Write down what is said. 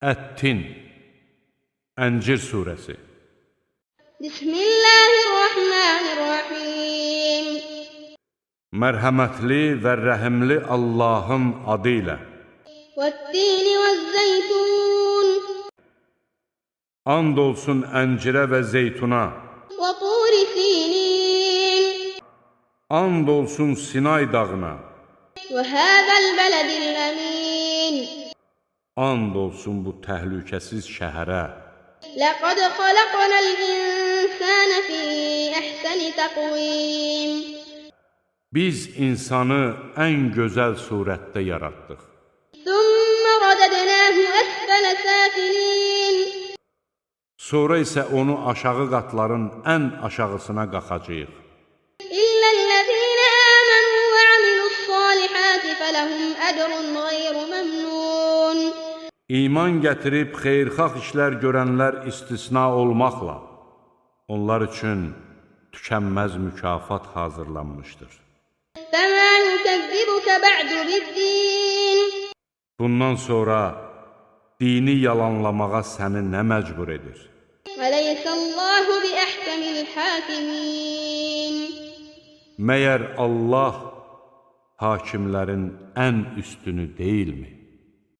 Ət-Tin, Əncir surəsi. Bismillahirrahmanirrahim. Mərhəmətli və rəhimli Allahın adı ilə. Vət-tini vəz-zeytun. And olsun əncirə və zeytuna. Və turi sinin. And olsun Sinay dağına. Və hâzəl bələdil əmin. And olsun bu təhlükəsiz şəhərə. Ləqəd xaləqnəl insənə fī əhsəni təqvim. Biz insanı ən gözəl surətdə yaratdıq. Sümmə rədədnəhu əsfələ safilin. Sonra isə onu aşağı qatların ən aşağısına qaxacağıq. İlləl-ləzīnə əmənu və amilu's-salihati fələhum əcrun qeyru məmnun. İman gətirib xeyirxah işlər görənlər istisna olmaqla, onlar üçün tükənməz mükafat hazırlanmışdır. Fəmə yukəzzibukə bə'du biddin. Bundan sonra dini yalanlamağa səni nə məcbur edir? Ələysəllahu biəhkəmil hakimin. Məyər Allah hakimlərin ən üstünü deyilmi?